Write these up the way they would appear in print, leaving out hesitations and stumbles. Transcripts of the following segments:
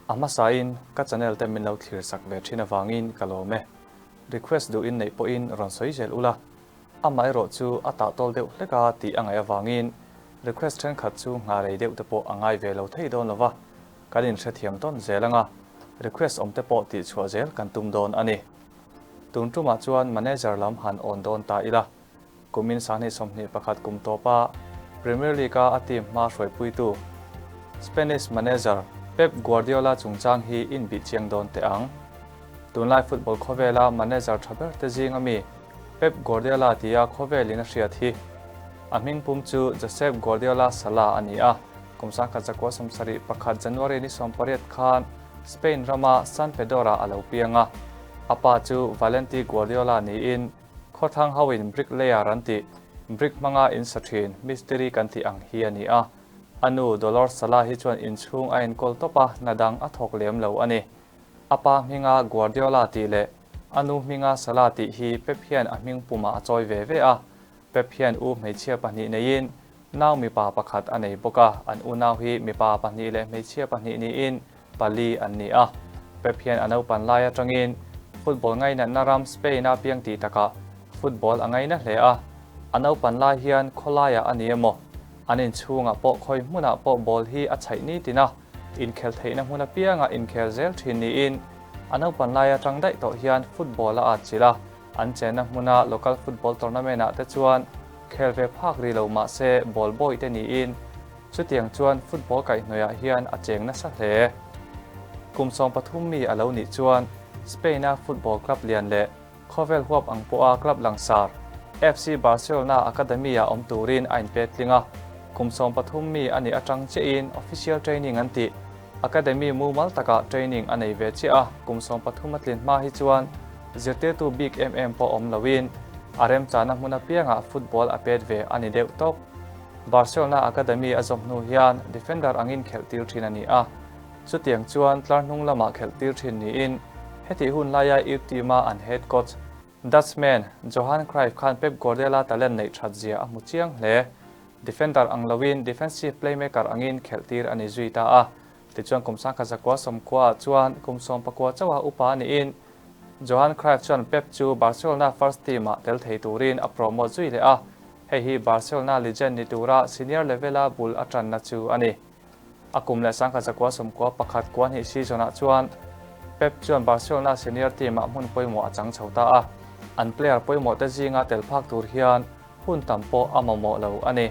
A hmasain ka channel te min lo thlir sak ve thin avangin ka lawm e. Request duh in neih pawhin rawn sawi zel ula, amaherawh chu a tahtawl deuh hlek a tih a ngaih avangin request thenkhat chu nghah rei deuh te pawh a ngai ve lo thei dawn lova, kan inhrethiam tawn zel anga request awm te pawh tihchhuah zel kan tum dawn a ni. Tun tumah chuan manager lam han awn dawn ta ila. Kumin sanghnih 21 kum tawpa Premier League-a a team hma hruaipuitu Spanish manager Pep Guardiola chungchang hi inbih chiang dawn teh ang. Tunlai football khawvela manager tha ber te zing ami Pep Guardiola tia khawvelin a hriat hi a hming pum chu Josep Guardiola Sala a ni a. Kum 1971 January ni 18 khan Spain rama San Pedro-ah a lo piang a. A pa chu Valenti Guardiola niin Khawthlang hoin brick layer an tih, brick hmanga in sa thin, mistiri kan tih ang hi a ni a. A nu Dolores Sala hi chuan inchhung a enkawl tawp a, hna dang a thawk lem lo a ni. A pa hminga Guardiola tih leh a nu hminga Sala tih hi Pep hian a hming pumah a chawi ve ve a. Pep hian u hmeichhia pahnih neiin nau mipa pakhat a nei bawk a, an unau hi mipa pahnih leh hmeichhia pahnih niin pali an ni a. Pep hian a naupan lai atangin football ngainatna ram Spain-a piang tih takah football a ngaina hle a. A naupan lai hian khawlaiah a ni emaw, an inchhungah pawh khawi hmunah pawh ball hi a chhaih nitin a, inkhel theihna hmun apianga inkhel zel thin niin a naupan lai atang daih tawh hian football a atchilh a. An chenna hmuna local football tournament-ah te chuan khel ve phak rih lo mah se ball boy te niin chutiang chuan football kaihhnawihah hian a cheng nasa hle. Kum 13 mi a lo nih chuan Spain-a football club lian leh khawvel huap ang pawha club langsar FC Barcelona academy-ah awm turin a inpet tling a. Kum 13 mi a nih atang chiahin official training an tih Academy mumal takah training a nei ve chiah a, kum 13 a tlin hma hi chuan zirtirtu bik em em pawh awm loin a remchana hmun apiangah football a pet ve a ni deuh tawp. Barcelona Academy a zawm hnu hian defender angin khelh tir thin a ni a, chutiang chuan tlar hnung lamah khelh tir thin niin hetih hun laia youth team-a an head coach Dutchman Johan Cruyff khan Pep Guardiola talent neih that zia a hmu chiang hle. Defender ang loin defensive playmaker angin khelh tir a ni zui ta a. Tichuan kum 1990 ah chuan kum 19 chauha upa niin Johan Cruyff chuan Pep chu Barcelona first team-ah tel thei turin a promote zui leh a. Hei hi Barcelona legend ni tura senior level-a bul a tanna chu a ni. A kum leh 1991 kuahnih season-ah chuan Pep chuan Barcelona senior team-ah hmun pawimawh a chang chho ta a. An player pawimawh te zinga tel phak tur hian hun tam pawh a mamawh lo a ni.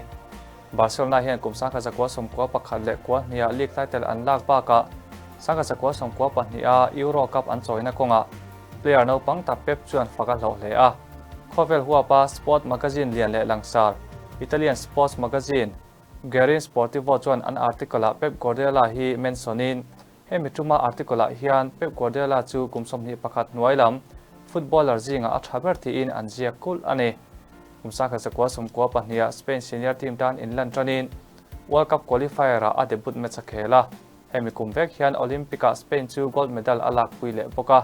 Barcelona hian kum 1991 leh kuahniah league title an lak bakah 1992-a Euro Cup an chawina kawngah player naupang tak Pep chuan fak a hlauh hle a. Khawvel huapa sport magazine lian leh langsar Italian sports magazine Guerin Sportivo chuan an article-ah Pep Guardiola hi mention-in hemi tuma article-ah hian Pep Guardiola chu kum 21 hnuai lam footballer zingah a tha ber tiin an ziak kulh a ni. Kum 1992-ah Spain senior team tan inlan tanin World Cup qualifier-ah a debut match a khel a. Hemi kum vek hian Olympic-ah Spain chu gold medal a lakpui leh bawk a.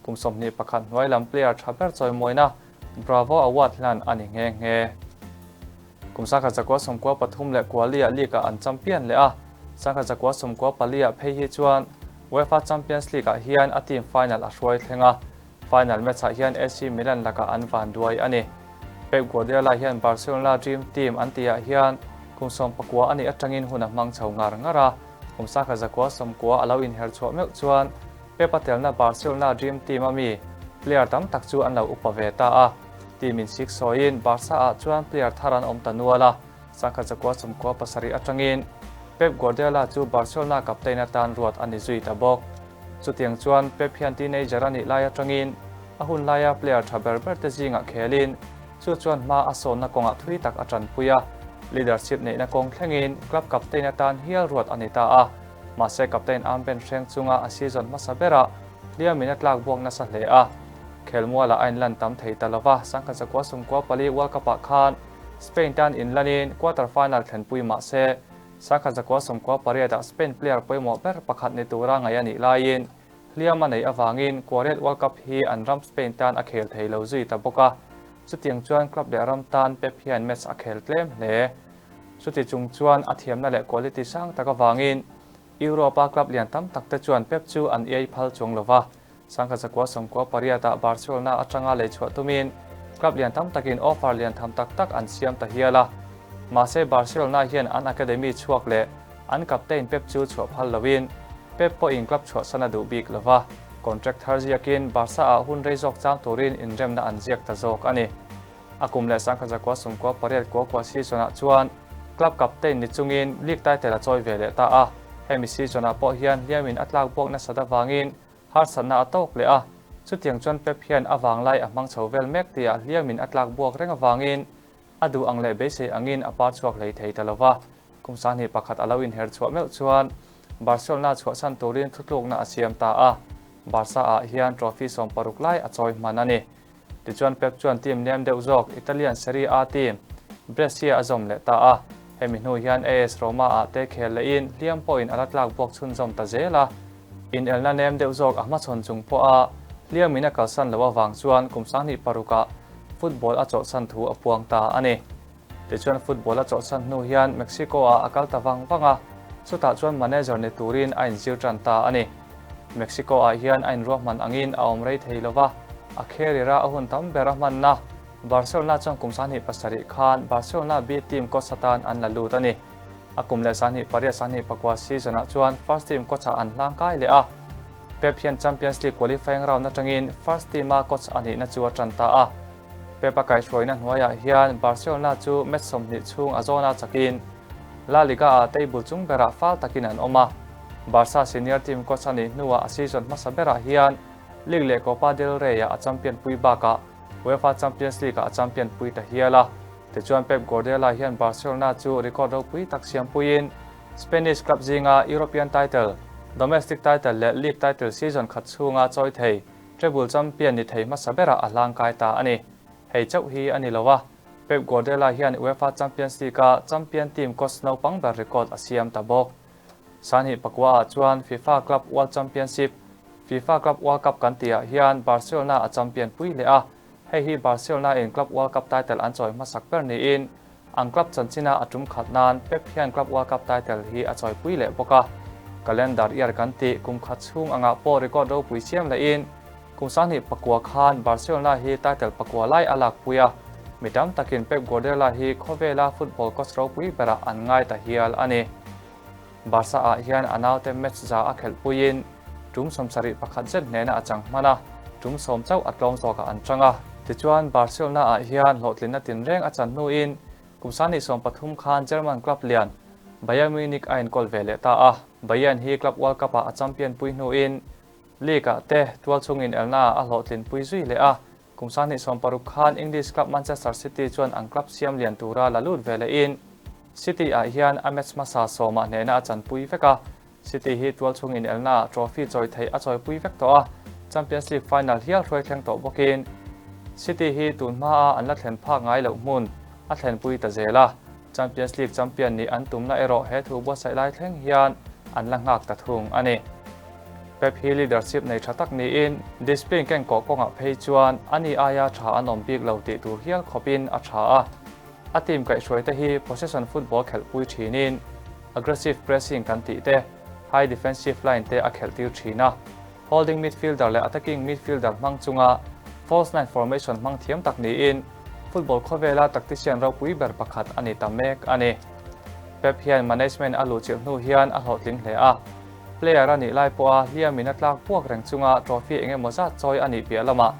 Kum 21 hnuai lam player tha ber chawimawina Bravo Award hlan a ni nghe nghe. Kum 1993 leh Kualia League-ah an champion leh a, 1994-ah phei hi chuan UEFA Champions League-ah hian a team final a hruai thleng a, final match-ah hian AC Milan lakah an van duai a ni. Pep Guardiola hian Barcelona Dream Team an tihah hian kum 19 a nih atangin hun a hmang chho ngar ngar a, kum 1990 a lo inher chhuah meuh chuan Pep a telna Barcelona Dream Team a mi player tam tak chu an lo upa ve ta a. Team in sik sawiin Barca-ah chuan player thar an awm ta nual a, 1997 atangin Pep Guardiola chu Barcelona captain atan ruat a ni zui ta bawk. Chutiang chuan Pep hian teenager a nih lai atangin a hun laia player tha ber ber te zingah khelin chu chuan hma a sawnna kawngah thui tak a tanpui a, leadership neihna kawng thlengin club captain atan hial ruat a ni ta a. Mahse captain armband hreng chunga a season hmasa berah hliamin a tlak buak nasa hle a. Khelmualah a inlan tam thei ta lova, 1994 World Cup-ah khan Spain tan inlanin quarter final thlenpui mah se 1998-ah Spain player pawimawh ber pakhat ni tura ngaih a nih laiin hliam a neih avangin Kuariat World Cup hi an ram Spain tan a khel thei lo zui ta bawk a. Chutiang chuan club leh ram tan Pep hian match a khel tlem hle. Chuti chung chuan a thiamna leh quality sang tak avangin Europe-a club lian tam tak te chuan Pep chu an iai phal chuang lo va, Sangha zakua sawmkua pariatah Barcelona atanga lei chhuah tumin club lian tam takin offer lian tham tak tak an siam ta hial a. Mahse Barcelona hian an academy chhuak leh an captain Pep chu chhuah phal loin Pep pawhin club chhuahsan a duh bik lo va, contract thar ziakin Barca-ah hun rei zawk chang turin inremna an ziak ta zawk a ni. A kum leh sangha zakua sawmkua pariat kua kua season-ah chuan club captain ni chungin league title a chawi ve leh ta a, hemi season-ah pawh hian hliamin a tlak buak nasat avangin Harsatna a tawk leh a, chutiang chuan Pep hian a vanglai a hmang chho vel mek tihah hliamin a tlak buak reng avangin a duh ang leh beisei angin a par chhuak hlei thei ta lo va. Kum sanghnih pakhat a lo inher chhuah meuh chuan Barcelona chhuahsan turin thutlukna a siam ta a, Barca-ah hian trophy 16 lai a chawi hman a ni. Tichuan Pep chuan team nem deuh zawk Italian Serie A team Brescia a zawm leh ta a, hemi hnu hian AS Roma-ah te khel lehin hliam pawhin a la tlak buak chhunzawm ta zel a. Inelna nem deuh zawk a hmachhawn chung pawha hliamin a kalsan loh avang chuan kum 26ah football a chawlhsan thu a puang ta a ni. Tichuan football a chawlhsan hnu hian Mexico-ah a kal ta vang vang a, chutah chuan manager ni turin a inzir tan ta a ni. Mexico-ah hian a inruahman angin a awm rei thei lova, a career-a a hun tam ber a hmanna Barcelona chuan kum 27 khan Barcelona B team coach atan an la lut a ni. A kum leh 28 24 season-ah chuan first team coach-ah an hlang kai leh a. Pep hian Champions League qualifying round atangin first team-a coach a nihna chu a tan ta a. Pep-a kaihhruaina hnuaiah hian Barcelona chu match 20 chhung a zawna chakin La Liga-ah table chung berah fal takin an awm a. Barca senior team coach a nih hnuah a season hmasa berah hian League leh Copa del Rey-ah a champion pui bakah UEFA Champions League-ah a champion pui ta hial a. Tichuan Pep Guardiola hian Barcelona chu record ropui tak siampuiin Spanish club zinga European title, domestic title leh league title season khat chhunga chawi thei treble champion ni thei hmasa berah a hlangkai ta a ni. Hei chauh hi a ni lo a, Pep Guardiola hian UEFA Champions League-a champion team coach naupang ber record a siam ta bawk. Sanhnih pakua ah chuan FIFA Club World Championship, FIFA Club World Cup kan tihah hian Barcelona a champion pui leh a, Hei hi Barcelona in Club World Cup title an chawi hmasak ber niin an club chanchina a tum khat nan Pep hian Club World Cup title hi a chawipui leh bawk a. Calendar year kan tih kum khat chhung angah pawh record ropui siam lehin kum 2009 khan Barcelona hi title pakua lai a lakpui a, mi tam takin Pep Guardiola hi khawvela football coach ropui berah an ngai ta hial a ni. Barca ah hian a naute match za a khelh puiin tum 71 zet hnena a chang hman a, tum 10 chauh a tlawm zawkah an chang a. Tichuan Barcelona ah hian hlawhtlinna tinreng a chan hnuin kum 2013 khan German club lian Bayern Munich a inkawl ve leh ta a. Bayern hi Club World Cup ah a champion pui hnuin League ah te tualchhung inelna ah a hlawhtlin pui zui leh a. Kum 2016 khan English club Manchester City chuan an club siam lian tura la lut ve lehin City ah hian a match hmasa sawmah hnehna a chanpui vek a. City hi tualchhung inelna ah trophy chawi theih a chawipui vek tawh a, Champions League final hial hruai thleng tawh bawkin City hi tun hmaa an la thlen phak ngai loh hmun a thlenpui ta zel a. Champions League champion nih an tumna erawh he thu buatsaih lai thleng hian an la nghak ta thung a ni. Pep hi leadership nei tha tak niin discipline kengkawh kawngah phei chuan ani aia tha an awm bik lo tih tur hial khawpin a tha a. A team kaihhruaite hi possession football khelhpui thinin aggressive pressing kan tih te, high defensive line te a khelhtir thin a. Holding midfielder leh attacking midfielder hmang chunga false nine formation hmang thiam tak niin football khawvela tactician ropui ber pakhat a ni ta mek a ni. Pep hian management a luhchilh hnu hian a hlawhtling hle a. Player a nih lai pawha hliamin a tlak puak reng chunga trophy eng emaw zat chawi a nih piah lamah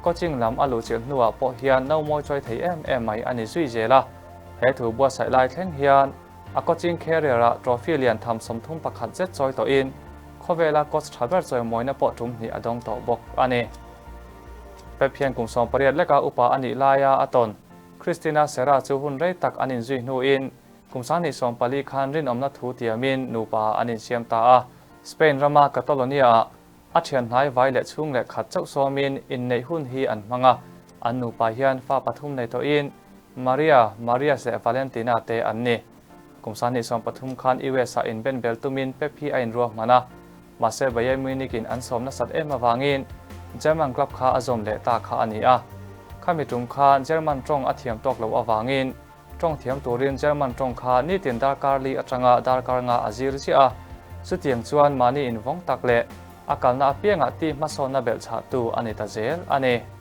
coaching lam a luhchilh hnuah pawh hian no mawi chawi thei em em mai a ni zui zel a. He thu buatsaih lai thleng hian a coaching career-ah trophy lian tham 31 zet chawi tawhin khawvela coach tha ber chawimawina pawh tum hnih a dawng tawh bawk a ni. Pep hian kum 18 leka upa a nih laia a tawn Christina Serra chu hun rei tak an inzui hnuin kum 2014 khan rinawmna thu tiamin nupa an insiam ta a. Spain rama Catalonia-ah a thian hnai vai leh chhung leh khat chauh sawmin inneih hun hi an hmang a. An nupa hian fa pathum nei tawhin Maria, Marias leh Valentina te an ni. Kum 2013 khan US-ah inben bel tumin Pep hi a inruahman a. Mahse Bayern Munich-in an sawm nasat em avangin German club kha a zawm leh ta kha a ni a. Khami tum khan German tawng a thiam tawk loh avangin tawng thiam turin German tawng kha nitin darkar li atanga darkar nga a zir ziah a. Chutiang chuan mahni invawng tak leh a kalna apiangah ti hmasawnna belhchhahtu a ni ta zel a ni.